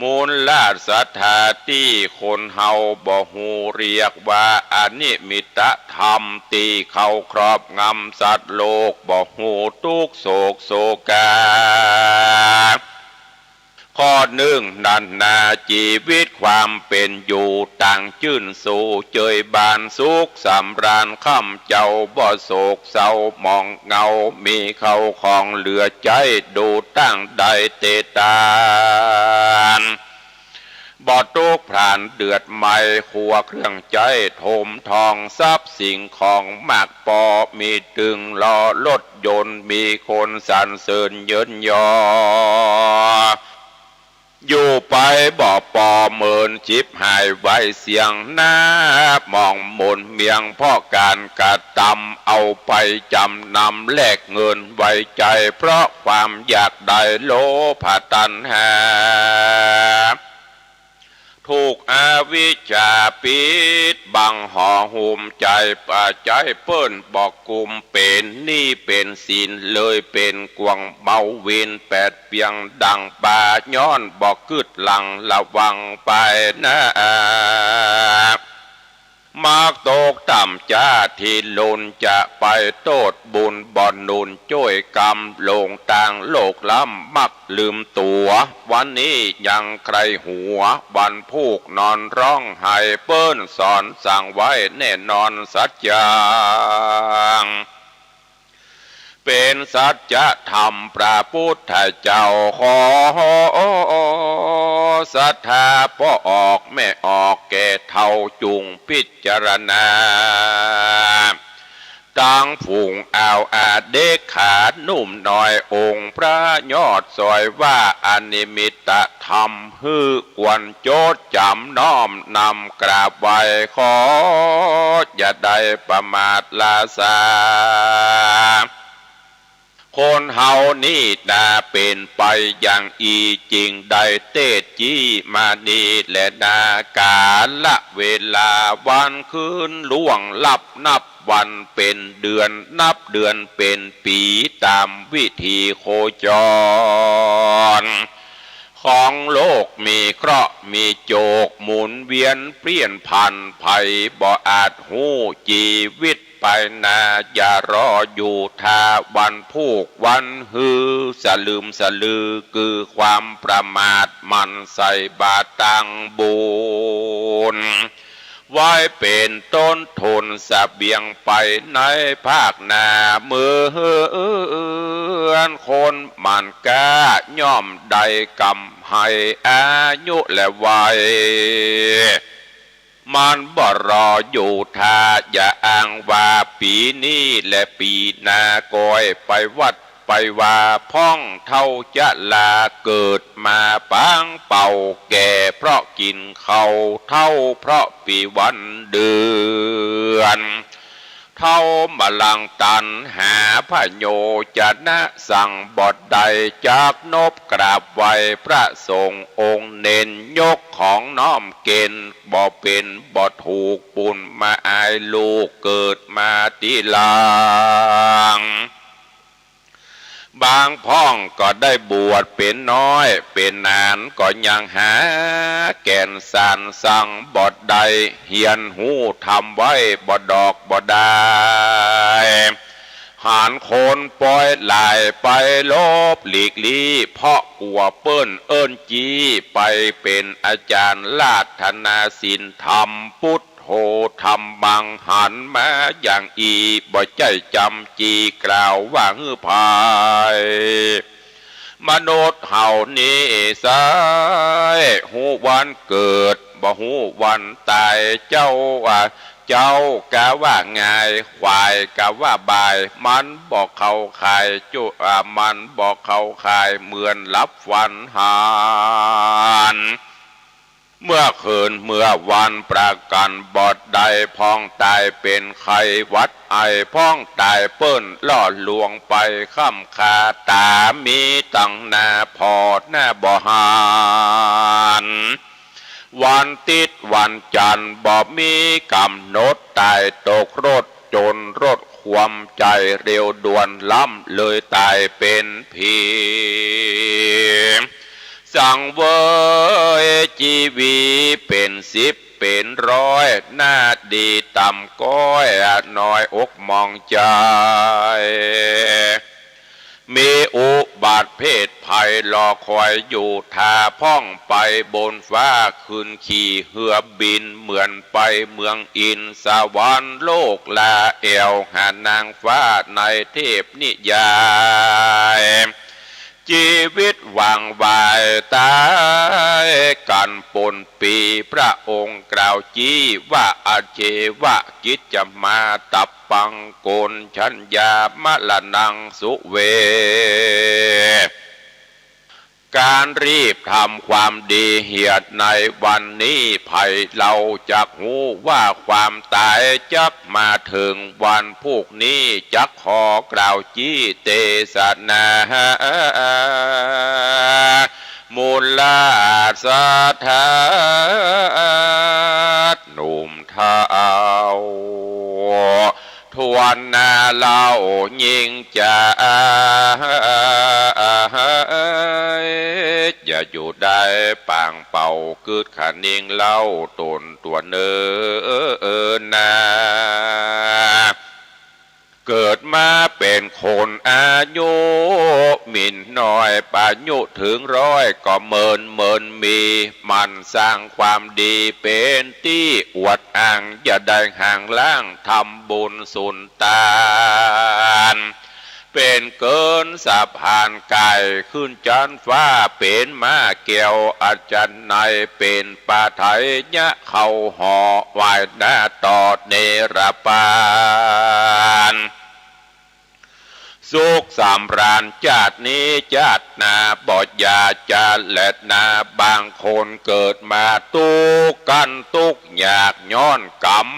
มูลราชศรัทธาตี้คนเฮาบ่ฮู้เรียกว่าอนิมิตธรรมตี้เข้าครอบงำสัตว์โลกบ่ฮู้ตุ๊กข์โศกโศกา ข้อนึ่งนั้นนา จีวิตความเป๋นอยู่ต่างจื้นสู่เจยบานสุขสำราญ ค่ำเจ้าบ่โศกเศร้าหมองเหงา มีเข้าของเหลือใจ๊ ดูตั้งได้เตตาน บ่ตุ๊กข์พร่านเดือดไหม้ ครัวเครื่องใจ๊ถมทอง ทรัพย์สิ่งของมากปอ มีตึงลอรถยนต์ มีคนสรรเสริญเยินยอ อยู่ไปบ่ปอ เหมือนฉิบหายไวเสี้ยง นาหมองหมุนเมียงเพราะก๋านกระตำ เอาไปจ๋ำนำแลกเงินไว้ใจ๊ เพราะความอยากได้โลภะตัณหา ถูกอวิชชาปิดบังห่อหุ้มใจ๋ ปาใจ๋เปิ้นบ่กุม เป๋นหนี้เป๋นสิน เลยเป๋นกวางเบาวินแปดเปียงดั่งปลา ย้อนบ่กึ๊ดหลั่งระวังไปนา เ มักตกต่ำจ้า ตี้หลุนจะไปโต้ษบุญ บ่หนุนจ้วยกรรม หลงตางโลกล้ำ มักลืมตั๋ว วันนี้ยังใคร่หัว วันพูกนอนฮ้องไห้ เปิ้นสอนสั่งไว้แน่นอนสัจจัง เป๋นสัจธรรมพระพุทธเจ้า ขอศรัทธาป้อออกแม่ออกแก่เฒ่า จุ่งพิจารณา ตังฝูงอ่าวอาเด็กขาหนุ่มน้อย องค์พระยอดสอยว่า อนิมิตตธรรม หื้อกวนจดจ๋ำน้อมนำกราบไหว้ ขออย่าได้ประมาทลาซา คนเฮานี้นาเป๋นไปอย่างอี้ จึงได้เตสน์จี้มานี้แลนา ก๋าละเวลาวันคืนล่วงลับ นับวันเป๋นเดือน นับเดือนเป๋นปี๋ ต๋ามวิถีโคจร ของโลกมีเคราะห์มีโจก หมุนเวียนเปลี่ยนผัน ใผบ่อาจฮู้จีวิตไปนา อย่ารออยู่ถ้าวันพูกวันหื้อ สลืมสลือคือความประมาท หมั่นใส่บาตรตังบุญ ไว้เป๋นต้นทุนเสบียงไปในภาคหน้า เหมือนคนหมั่นกล้า ย่อมได้กำไฮอายุและวัย มันบ่รออยู่ถ้า อย่าอ้างว่าปี๋นี้และปี๋หน้าก้อย ไปวัด ไปวาพ่องเฒ่าจะลา เกิดมาปางเป่า แก่เพราะกิ๋นข้าว เฒ่าเพราะปี๋วันเดือน เฒ่ามาลังตัณหา พโยจะนะสั่งบ่ได้ จักนบกราบไหว้พระสงฆ์องค์เน้น ยกของน้อมเก๋ณฑ์บ่เป๋นบ่ถูก บุญมาอายลูกเกิดมาตี้หลัง บางพ่องก็ได้บวชเป๋นน้อยเป๋นนาน ก็ยังหาแก่นสารสั่งบ่ได้ เฮียนฮู้ธรรมไว้บ่ดอกบ่ดาย หันคนปอยหลายไปหลบหลีกลี้ เพราะกั๋วเปิ้นเอิ้นจี้ ไปเป๋นอาจ๋ารย์ราธนาศีลธรรม พุทโธธัมมัง หันมาอย่างอี้ บ่ใจ้จ๋ำจี้กล่าวว่าหื้อไพร่ มนุษย์เฮานี้ใส้ฮู้วันเกิด บ่ฮู้วันต๋าย เจ้าว่า เจ๊ากะว่าง่าย ขวายกะว่าบ่าย มันบ่เข้าข่ายจุ อ่า มันบ่เข้าข่าย เหมือนหลับฝันหัน เมื่อคืนเมื่อวันประกั๋นบ่ได้ พ่องต๋ายเป๋นไข้หวัดไอ พ่องต๋ายเปิ้นล่อลวงไปค่ำคา ต๋ามีตังหน้าผ่อหน้าบ่หัน วันติ๊ดวันจันทร์บ่มีก๋ำหนด ต๋ายตกรถจนรถคว่ำ ใจ๋เร็วด่วนล้ำเลยต๋ายเป๋นผี สังเวยจีวีเป๋นสิบเป๋นร้อย หน้าดีต่ำก้อย น้อยอกหมองใจ๋ มีอุบัติเพศภัยรอคอยอยู่ ถ้าพ่องไปบนฟ้า ขึ้นขี่เฮือบิน เหมือนไปเมืองอินสวรรค์ โลกลาแอ่วหานางฟ้าในเทพนิยาย จีวิตหว่างไวต๋ายกั๋นปนปี พระองค์กล่าวจี้ว่า อเจวะ กิจจมาตัปปัง โกณฑัญญา มรณัง สุเว ก๋านรีบทำความดีเหียดในวันนี้ ใผเล่าจักฮู้ว่าความต๋ายจักมาเถิงวันพูกนี้ จักขอกล่าวจี้เตสนา มูลาสถา หนุ่มเฒ่า ถ้วนหน้าเล่ายิ่งจะ อย่าอยู่ได้ปางเป่า กึ๊ดคะนิงเล่าต๋นตั๋วเน่อนา เกิดมาเป๋นคนอายุมินน้อย อายุเถิงร้อยก็เมิน เมินมี หมั่นสร้างความดีเป๋นตี้อวดอ้าง อย่าได้ห่างล้างทำบุญสุนตาน เป๋นเกินสะพานก๋ายขึ้นจั๊นฟ้า เป๋นม้าแก้วอัศนัย เป๋นปาไถยะเข้าหอ ไหว้หน้าต่อเนรปาน สุขสำราญจาตินี้จาติหน้าบ่อย่าจะแลนา บางคนเกิดมาตุ๊กข์กั๋นตุ๊กข์ยาก ย้อนกรรม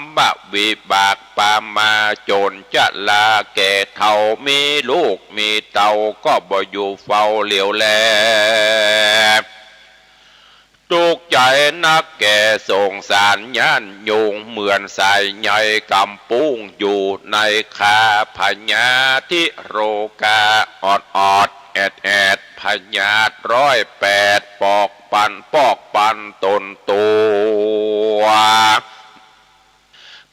วิบากปามา จ๋นจะลาแก่เฒ่า มีลูกมีเต้าก็บ่อยู่เฝ้าเหลียวแล ตุ๊กข์ใจ๋นักแก่สงสารญาติโยม เหมือนสายใยกำปุ้งอยู่ในคา พยาธิโรคาออดๆ แอดๆ พยาธิร้อยแปด ปอกปัน ปอกปันตนตั๋ว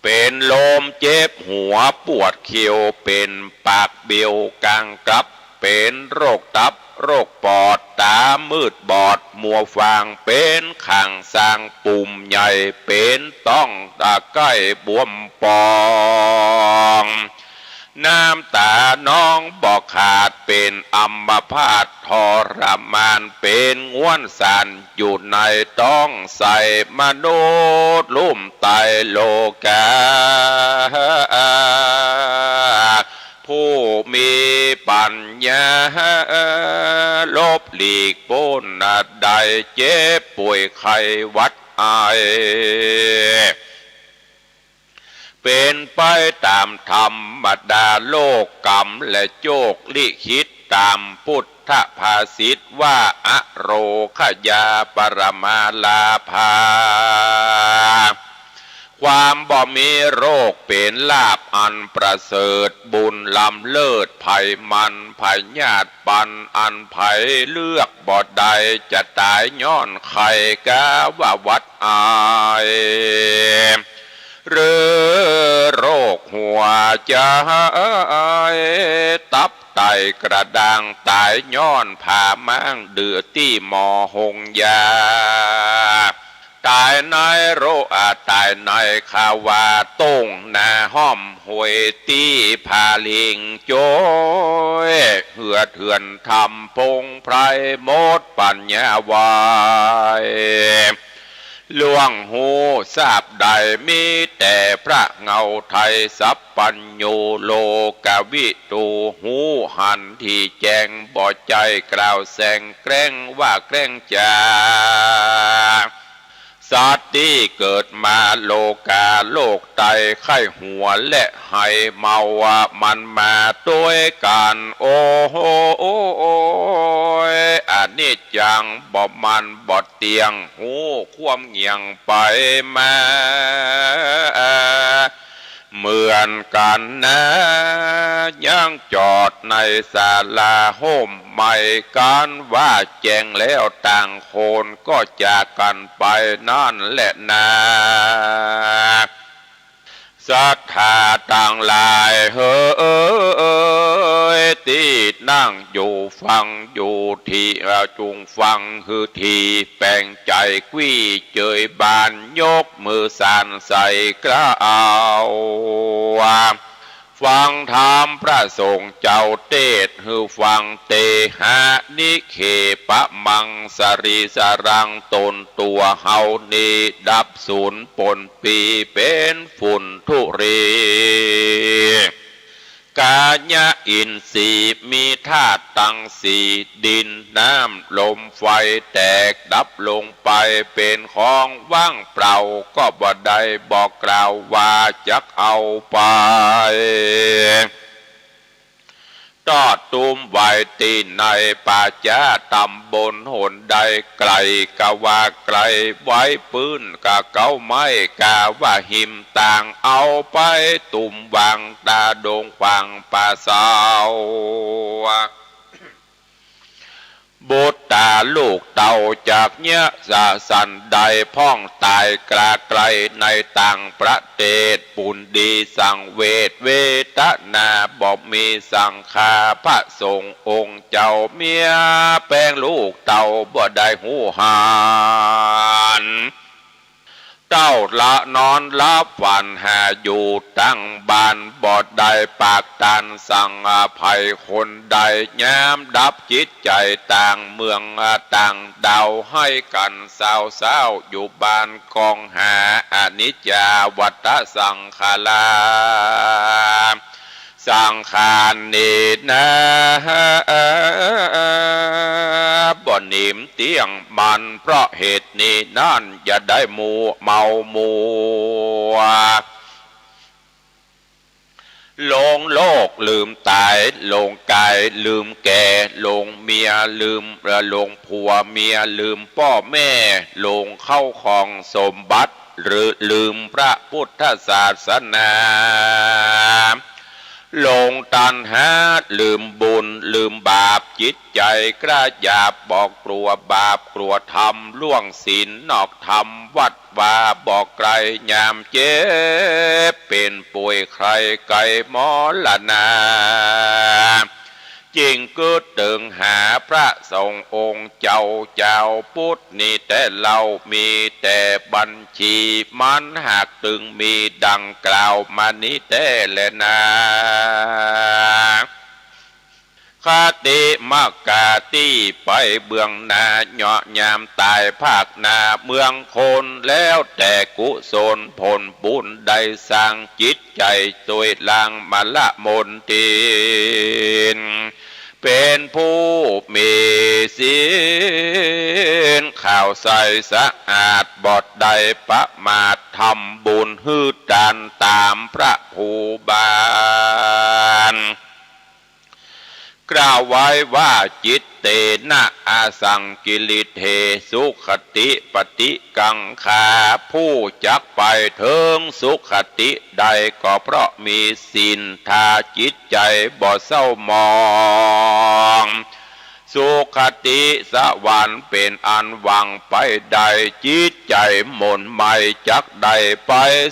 เป๋นลมเจ็บหัวปวดเขี้ยว เป๋นปากเบียวกางกลับ เป๋นโรคตับโรคปอด ต๋ามืดบอดมัวฟาง เป๋นข้างซ้างปุ่มใหญ่ เป๋นต๊องตะไคร่บวมป่อง น้ำต๋านองบ่ขาด เป๋นอัมพาตทรมาน เป๋นง่วนสาน อยู่ในต๊องไส้ มนุษย์ลุ่มต๋ายโลกา ผู้มีปัญญาหลบหลีกป๊นได้ เจ็บป่วยไข้หวัดไอ เป๋นไปต๋ามธรรมดาโลก กรรมและโจคลิขิต ต๋ามปุทธภาษิตว่า อโรคยาปรมาลาภา ความบ่มีโรคเป๋นลาภอันประเสริฐ บุญล้ำเลิศ ไผมันพยาธิปัน อันไผเลือกบ่ได้ จะต๋ายย้อนไข้ กาว่าหวัดไอ หรือโรคหัวใจ๋ ตับไตกระด้าง ต๋ายย้อนผาม้าง ดื้อตี้หมอหงยา ต๋ายในโรค อ่า ต๋ายในคาวา ต้งนาห้อมห้วยตี้ผาลิงโจ้ย เหือดเถื่อนทำพงไพร หมดปัญญาไหว ล่วงฮู้ทราบได้ มีแต่พระเหง้าไทย สัพพัญญูโลกวิทู ฮู้หันตี้แจ้ง บ่ใจ้กล่าวแสงแกล้งว่าแกล้งจ๋า สัตว์ตี้เกิดมาโลกาโลกไต ไข้หัวและไฮเมา มันมาตวยกั๋น โอ้โห อนิจจัง บ่มั่นบ่เตี้ยง ฮู้ความเงี่ยงไปมา เหมือนกั๋นนา ยังจอดในศาลาฮ่มไม้กั๋น ว่าแจ้งแล้วต่างคนก็จากกั๋นไป นั้นแหละนา ศรัทธาตังหลายเหย ตี้นั่งอยู่ฟังอยู่ตี้ จุ่งฟังหื้อตี้ แป๋งใจ๋กวี้เจยบาน ยกมือสานใส่เกล้า ฟังธรรมพระสงฆ์เจ้าเตสน์หื้อฟัง เตหะนิเคปะมัง สะรีสะรัง ต๋นตั๋วเฮานี้ ดับสูญปนปี้ เป๋นฝุ่นธุลี กายะอินทรีย์มีธาตุตังสี่ ดิน น้ำ ลม ไฟ แตกดับลงไป เป๋นของว่างเปล่า ก็บ่ได้บอกกล่าวว่าจักเอาไป ตอดตุ้มไว้ตี้ในป่าจ๊า ต๋ำบลหนใด ไก๋ก็ว่าไก๋ ไว้ปื้นก้าเก๊าไม้ ก้าว่าหิมตาง เอาไปตุ้มวางต๋าดงขวางป่าเซา บุตรต๋าลูกเต้าจักเยียะสะสันใด พ่องต๋ายกล้าไก๋ในต่างประเทศ บุญดีสังเวชเวทนา บ่มีสังฆาพระสงฆ์องค์เจ้า เมียแป้งลูกเต้าบ่ได้ฮู้หัน เต้าละนอนหลับฝันหาอยู่ตังบ้าน บ่ได้ปากตันสังใผคนใด ยามดับจิตใจ๋ต่างเมืองต่างดาว หื้อกั๋นเศร้าๆ อยู่บ้านกองหา อนิจจาวัฏฏะสังขารา สังขารนี้นา บ่นิ่มเตี้ยงมั่น เพราะเหตุนี้นั้น อย่าได้มัวเมามัว หลงโลกลืมต๋าย หลงก๋ายลืมแก่ หลงเมียลืม เอ่อ หลงผัวเมียลืมป้อแม่ หลงเข้าของสมบัติ หรือลืมพระพุทธศาสนา หลงตัณหาลืมบุญลืมบาป จิตใจ๋กล้าหยาบ บ่กลัวบาปกลัวธรรม ล่วงศีลนอกธรรม วัดวาบ่ไก๋ ยามเจ็บเป๋นป่วยใคร่ใก้มรณา จึงกึ๊ดเติงหาพระสงฆ์องค์เจ้า เจ้าพุทธนี้แต๊เล่า มีแต่บัญชีมันหากตึงมีดังกล่าวมานี้แต๊แลนา คติมกาตี้ไปเบื้องหน้า เยาะยามต๋ายภาคหน้าเมืองคน แล้วแต่กุศลผลบุญได้สร้างจิตใจ๋ตวยล้างมลมลทิน เป๋นผู้มีศีลขาวใสสะอาด บ่ได้ประมาท ทำบุญหื้อตานต๋ามพระภูบาล กล่าวไว้ว่า จิตเตนะ อสังกิริเท สุขติปฏิกังขา ผู้จักไปเถิงสุขติได้ ก็เพราะมีศีล ถ้าจิตใจ๋บ่เศร้าหมอง สุขติสวรรค์เป๋นอันหวังไปได้ จิตใจ๋หม่นไหม้จักได้ไป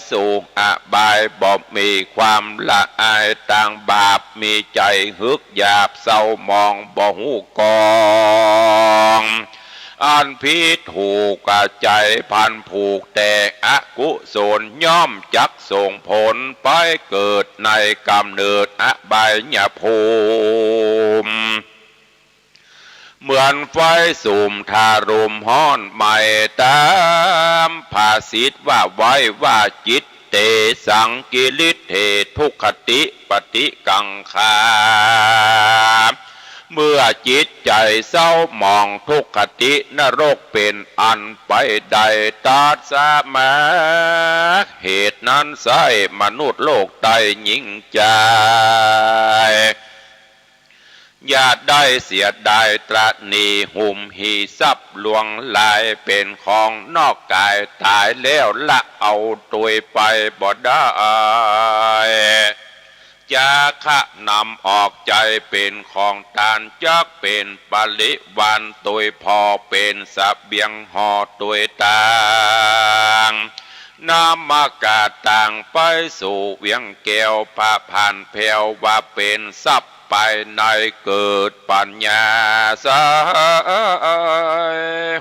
สู่อบาย บ่มีความละอายตางบาป มีใจ๋หึกหยาบเศร้าหมอง บ่ฮู้กองอันผิดถูก ใจ๋พันผูกแต่อกุศล ย่อมจักส่งผลไปเกิดในก๋ำเนิดอบายภูมิ เหมือนไฟสุมถ้าลมฮ้อนไหม้ต๋าม ภาษิตว่าไว้ว่า จิตเตสังกิริเท ทุคติปฏิกังขา เมื่อจิตใจ๋เศร้าหมอง ทุคตินรกเป๋นอันไปได้ ตัสมา เหตุนั้นไซร้ มนุษย์โลกใต้หญิงจาย อย่าได้เสียดายตระหนี่ หุมหีทรัพย์หลวงหลาย เป๋นของนอกก๋าย ต๋ายแล้วละเอาตวยไปบ่ได้ จาคะนำออก ใจ๋เป๋นของตาน จักเป๋นปริวารตวยผ่อ เป๋นเสบียงห่อตวยตาง นำมากาตางไปสู่เวียงแก้ว พระผ่านแผ้วว่าเป๋นทรัพย์ภายใน เกิดปัญญาใส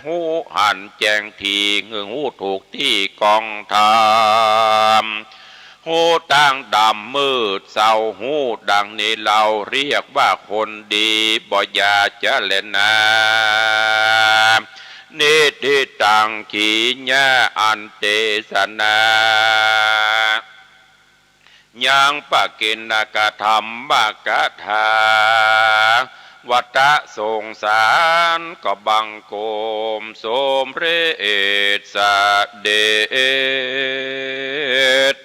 ฮู้หันแจ้งถี่ ฮู้ถูกตี้กองธรรม ฮู้ตางดำมืดเศร้า ฮู้ดังนี้เล่า เรียกว่าคนดี บ่อย่าจะแลนา นิทธิตัง ขีณา อันเตสนา ยังปะกิณกะธัมมกะถา วัตตะสงสารก็บังคมสมเร็จเสด็จ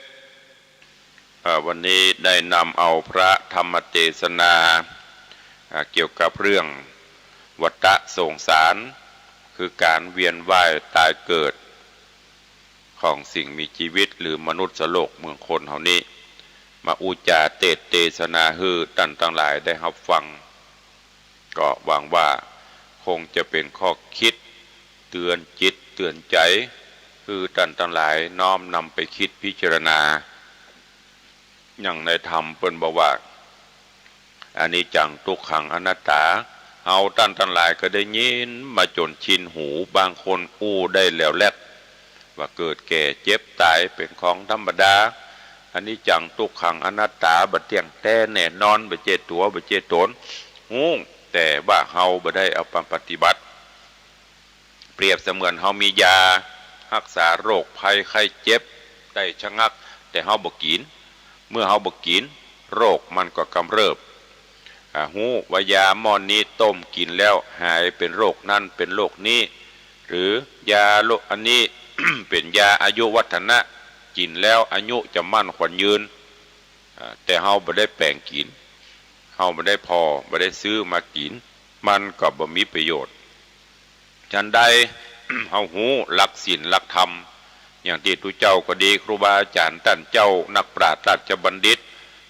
เอ่อ วันนี้ได้นำเอาพระธรรมเตสนา อ่า เกี่ยวกับเรื่องวัฏฏะสงสาร คือก๋านเวียนว่ายต๋ายเกิดของสิ่งมีจีวิตหรือมนุษย์โลกเมืองคนเฮานี้ มาอู้จ๋าเตสน์เตสนาหื้อต้านตังหลายได้ฮับฟัง ก็หวังว่าคงจะเป๋นข้อคิดเตือนจิตเตือนใจ๋ หื้อต้านตังหลายน้อมนำไปกึ๊ดพิจารณา อย่างในธรรมเปิ้นบอกว่า อนิจจัง ทุกขัง อนัตตา เฮาต้านตังหลายก็ได้ยินมาจ๋นชินหู บางคนอู้ได้แหลวแหลด ว่าเกิดแก่เจ็บต๋ายเป๋นของธรรมดา อนิจจัง ทุกขัง อนัตตา บ่เตี้ยงแต๊แน่นอน บ่ใจ้ตั๋ว บ่ใจ้ต๋น ฮู้ แต่ว่าเฮาบ่ได้เอามาปฏิบัติ เปรียบเสมือนเฮามียาฮักษาโรคภัยไข้เจ็บได้ชะงัก แต่เฮาบ่กิ๋น เมื่อเฮาบ่กิ๋น โรคมันก็กำเริบ อ่า ฮู้ว่ายาหม้อนี้ต้มกิ๋นแล้วหายเป๋นโรคนั้นเป๋นโรคนี้ หรือยาโรคอันนี้ เป๋นยาอายุวัฒนะ กิ๋นแล้วอายุจะมั่นขวัญยืน อ่า แต่เฮาบ่ได้แป๋งกิ๋น เฮาบ่ได้ผ่อ บ่ได้ซื้อมากิ๋น มันก็บ่มีประโยชน์ ฉันใด เฮาฮู้หลักศีลหลักธรรม อย่างตี้ตุ๊เจ้าก็ดี ครูบาอาจ๋ารย์ต้านเจ้า นักปราชญ์ราชบัณฑิต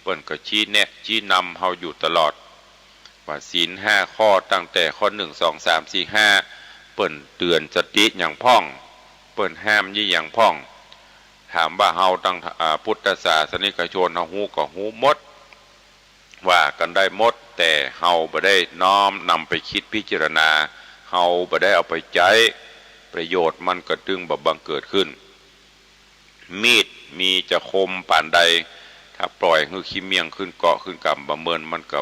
เปิ้นก็ชี้แนะชี้นำเฮาอยู่ตลอด ว่าศีลห้าข้อตั้งแต่ข้อหนึ่ง สอง สาม สี่ ห้า เปิ้นเตือนสติหยังพ่อง เปิ้นห้ามยี่หยังพ่อง ถามว่าเฮาตัง อ่า พุทธศาสนิกชนเฮาฮู้ก็ฮู้หมด ว่ากั๋นได้หมด แต่เฮาบ่ได้น้อมนำไปกึ๊ดพิจารณา เฮาบ่ได้เอาไปใจ๊ ประโยชน์มันก็ตึงบ่บังเกิดขึ้น มีดมีจะคมปานใด ถ้าปล่อยหื้อขี้เมี่ยงขึ้นเกาะขึ้นกำบ่เมิน มันก็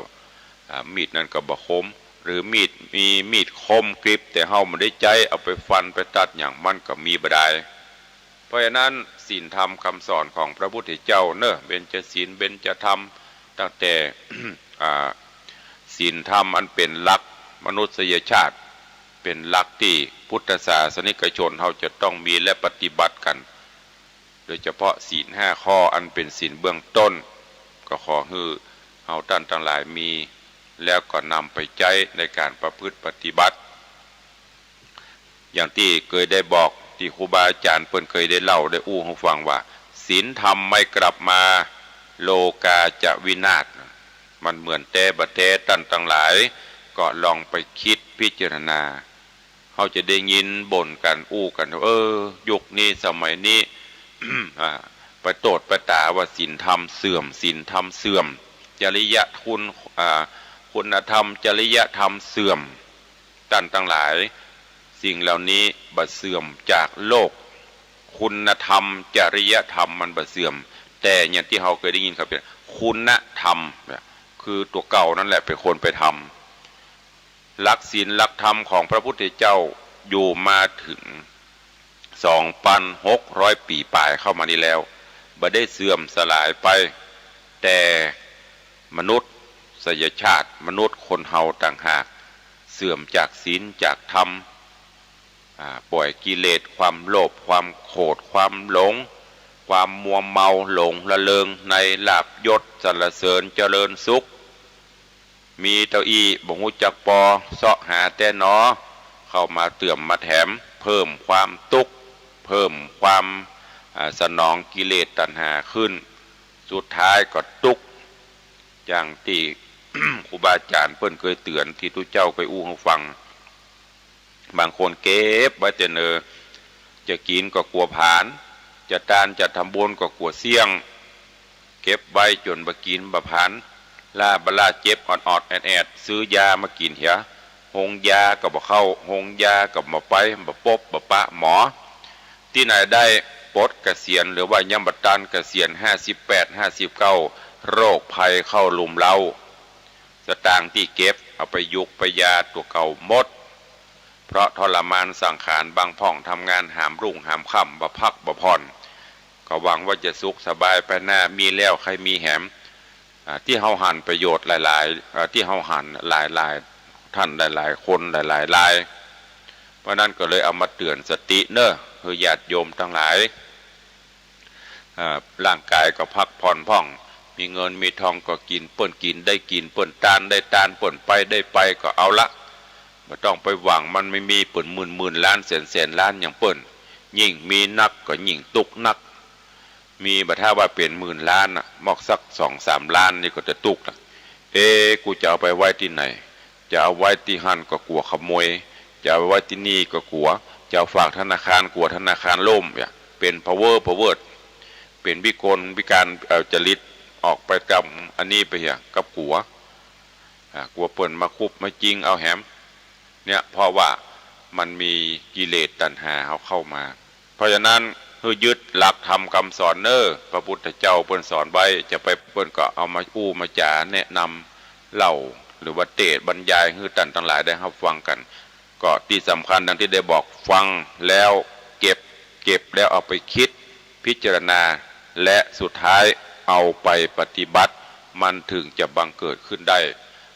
อ่า มีดนั้นก็บ่คม หรือมีด มีมีดคมกริบ แต่เฮาบ่ได้ใจ๊เอาไปฟันไปตัดหยัง มันก็มีบ่ดาย เพราะฉะนั้นศีลธรรมกำสอนของพระพุทธเจ้าเนาะ เบญจศีล เบญจธรรม ตั้งแต่ อ่า ศีลธรรมอันเป๋นหลักมนุษยชาติ เป๋นหลักตี้พุทธศาสนิกชนเฮาจะต้องมีและปฏิบัติกั๋น โดยเฉพาะศีลห้าข้ออันเป๋นศีลเบื้องต้น ก็ขอหื้อเฮาต้านตังหลายมี แล้วก็นำไปใจ๊ในก๋านประพฤติปฏิบัติ อย่างตี้เกยได้บอก ตี้ครูบาอาจ๋ารย์เปิ้นเกยได้เล่าได้อู้หื้อฟังว่า ศีลธรรมไม่กลับมา โลกาจะวินาศ มันเหมือนแต๊บ่แต๊ ต้านตังหลายก็ลองไปกึ๊ดพิจารณา เฮาจะได้ยินบ่นกั๋นอู้กั๋น เออ ยุคนี้สมัยนี้ อ่า ไปโต้ษไปต๋าว่าศีลธรรมเสื่อม ศีลธรรมเสื่อม จริยคุณ อ่า คุณธรรมจริยธรรมเสื่อม ต้านตังหลาย สิ่งเหล่านี้บ่เสื่อมจากโลก คุณธรรมจริยธรรมมันบ่เสื่อม แต่อย่างตี้เฮาเกยได้ยินเขาเป๋นคุณธรรมเนี่ย คือตั๋วเก่านั่นแหละเป๋นคนไปทำ หลักศีลหลักธรรมของพระพุทธเจ้าอยู่มาถึง สองปันหกร้อยปี๋ป๋ายเข้ามานี้แล้ว บ่ได้เสื่อมสลายไป แต่มนุษยชาติ มนุษย์คนเฮาต่างหาก เสื่อมจากศีลจากธรรม อ่า ปล่อยกิเลส ความโลภ ความโขด ความหลง ความมัวเมาหลงระเริงในลาภยศสรรเสริญเจริญสุข มีเต้าอี้บ่ฮู้จักปอ เซาะหาแต๊หนอ เข้ามาเติมมาแถม เพิ่มความตุ๊กข์ เพิ่มความ อ่า สนองกิเลสตัณหาขึ้น สุดท้ายก็ตุ๊กข์ อย่างตี้ ครูบาอาจ๋ารย์เปิ้นเกยเตือน ตี้ตุ๊เจ้าเกยอู้หื้อฟัง บางคนเก็บไว้แต่เนิน จะกิ๋นก็กั๋วผลาญ จะตานจะทำบุญก็กั๋วเสี้ยง เก็บไว้จ๋นบ่กิ๋นบ่ผลาญ ล้าบ่ล้าเจ็บออดๆ แอดๆ ซื้อยามากิ๋นเหีย โฮงยาก็บ่เข้า โฮงยาก็บ่ไป บ่ปบบ่ปะหมอ ตี้ไหนได้ปลดเกษียณ หรือว่ายังบ่ตันเกษียณ ห้าสิบแปด ห้าสิบเก้า โรคภัยเข้ารุมเร้า สตางค์ตี้เก็บเอาไปยุกไปยาตั๋วเก่าหมด เพราะทรมานสังขาร บางพ่องทำงานหามรุ่งหามค่ำ บ่พักบ่ผ่อน ก็หวังว่าจะสุขสบายไปหน้า มีแล้วใค่มีแหม อ่า ตี้เฮาหันประโยชน์หลายๆ อ่า ตี้เฮาหันหลายๆ ต้านหลายๆ คนหลายๆ ราย เพราะนั้นก็เลยเอามาเตือนสติเนาะ หื้อญาติโยมตังหลาย อ่า ร่างก๋ายก็พักผ่อนพ่อง มีเงินมีทองก็กิ๋น เปิ้นกิ๋นได้กิ๋น เปิ้นตานได้ตาน เปิ้นไปได้ไป ก็เอาละ บ่ต้องไปหวังมัน มีๆ เปิ้นหมื่นๆ ล้านแสนๆ ล้านอย่างเปิ้น ยิ่งมีนักก็ยิ่งตุ๊กนัก มีบ่ถ้าว่าเป๋นหมื่นล้านน่ะ มอกสักสองสามล้านนี่ก็จะตุ๊กละ เอ๊ะ กูจะเอาไปไว้ตี้ไหน จะเอาไว้ตี้หั้นก็กั๋วขโมย จะเอาไว้ตี้นี่ก็กั๋ว จะเอาฝากธนาคารกั๋วธนาคารล่ม เนี่ย เป๋นพะเว้อพะเวิด เป๋นวิกลวิการ เอ่อ จริต ออกไปต๋ามอันนี้ไปเหีย กับกั๋ว อ่า กั๋วเปิ้นมาคุบมาจิงเอาแหม เนี่ย เพราะว่ามันมีกิเลสตัณหาเฮาเข้ามา เพราะฉะนั้น หื้อยึดหลักธรรมกำสอนเน่อ พระพุทธเจ้าเปิ้นสอนไว้ จะไปเปิ้นก็เอามาอู้มาจ๋าแนะนำเล่า หรือว่าเตสน์บรรยายหื้อต้านตังหลายได้ฮับฟังกั๋น ก็ตี้สำคัญดังตี้ได้บอก ฟังแล้วเก็บ เก็บแล้วเอาไปคิด พิจารณา และสุดท้ายเอาไปปฏิบัติ มันถึงจะบังเกิดขึ้นได้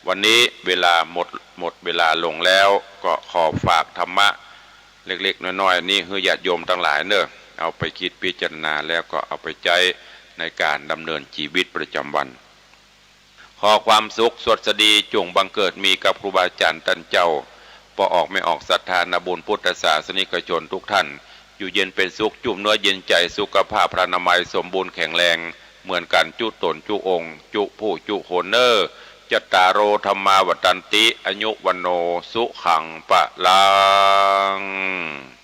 วันนี้เวลาหมด หมดเวลาลงแล้ว ก็ขอฝากธรรมะเล็กๆ น้อยๆ นี้หื้อญาติโยมตังหลายเน่อ เอาไปคิดพิจารณาแล้วก็เอาไปใจ๊ในก๋านดำเนินจีวิตประจำวัน ขอความสุขสวัสดีจุ่งบังเกิดมีกับครูบาอาจ๋ารย์ต้านเจ้า ป้อออกแม่ออกศรัทธานาบุญพุทธศาสนิกชนทุกท่าน อยู่เย็นเป๋นสุข จุ่มเนื้อเย็นใจ๋ สุขภาพพรรณนามัยสมบูรณ์แข็งแรงเหมือนกั๋นจุ๊ต๋นจุ๊องค์ จุ๊ผู้จุ๊คนเน่อ จัตตาโร ธัมมา วัฑฒันติ อายุ วัณโณ สุขัง พลัง